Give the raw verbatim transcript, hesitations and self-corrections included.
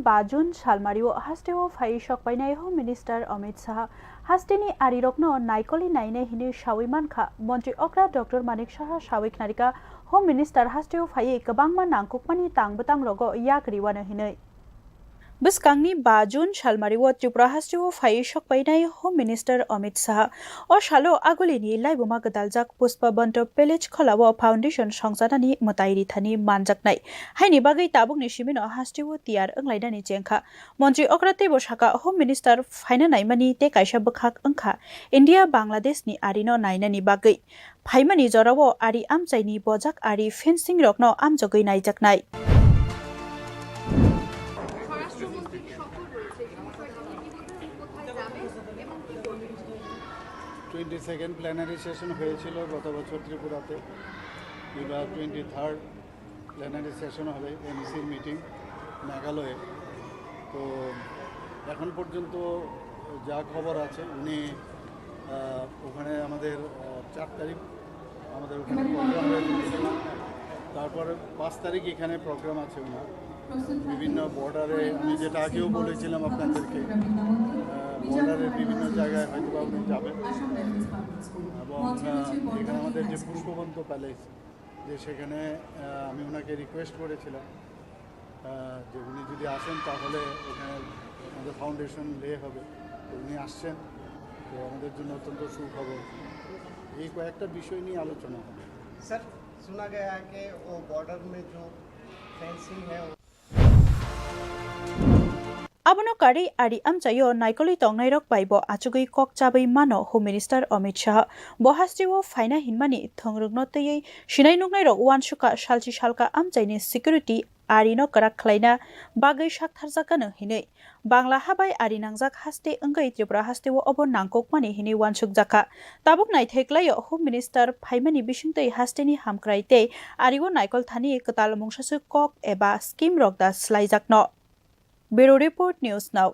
Ba June salmario hasteo phaiwi sokpainai Home Minister Amit Shah. Hasteni arirokno naikolwi nainai hinwi sawi mankha. Montri okra Doctor Manik Saha sawi khnarikha, Home Minister hasteo phaiwi kwbangma nangkukmani tang bwtang rogo yak riwano hinwi. Bwskangni ba June salmario Tripura hasteo phaiwi sokpainai Home Minister Amit Shah. O salo agulini laibuma gwdaljak Pushpa Banto Palace kholao foundation songjanani mwtai rithani manjaknai. Haini bagwi tabukni simino hasteo tiyar wnglainani chengkha. Montri okra teibo saka, Home Minister phaina naimani tei kaisa bwkhak wngkha India Bangladeshni arino nainani bagwi. Phaimani jorao ari amchaini bojak ari fencing rokno amjogwi naijaknai. Twenty second plenary session হয়েছিল গত বছর ত্রিপুরাতে। এবার twenty third plenary session হবে এমসির মিটিং মেঘালয়ে। তো এখন পর্যন্ত যা খবর আছে, উনি আহ, ওখানে আমাদের আহ, চার তারিখ আমাদের ওখানে প্রোগ্রাম রয়েছে। তারপরে পাঁচ তারিখ এখানে প্রোগ্রাম আছে ওনার। বিভিন্ন বর্ডারে, আমি যেটা আগেও বলেছিলাম আপনাদেরকে, আহ, বর্ডারের বিভিন্ন জায়গায় হয়তো বা উনি যাবেন। এবং আহ, এখানে আমাদের যে পুষ্পবন্ত প্যালেস, যে সেখানে আহ, আমি ওনাকে রিকোয়েস্ট করেছিলাম আহ, যে উনি যদি আসেন তাহলে ওখানে আমাদের ফাউন্ডেশন লে হবে। তো উনি আসছেন, তো আমাদের জন্য অত্যন্ত সুখবর। এই কয়েকটা বিষয় নিয়ে আলোচনা হবে। सर, सुना गया है कि वो बॉर्डर में जो फेंसिंग है, वो Abono karwi ari amchaio naikolwi tongnairok bai bo achugwi kok chabwi mano Home Minister Amit Shah. Bo hasteo phaina hinmani thwngrwkno twiwi sinai nuknairok uansukha, salchi salka amchaini security arino kwrak khlaina bagwi saktharjakgano hinwi. Bangla ha bai ari nangjak haste wngwi Tripura hasteo obo nangkukmani hinwi uansukjakha. Tabuk naithai klaio Home Minister phaimani bisingtwi hasteni hamkrai tei ario naikol thani kwtal mungsaswk kok eba scheme rok da swlaijakno. Bureau Report, News Now.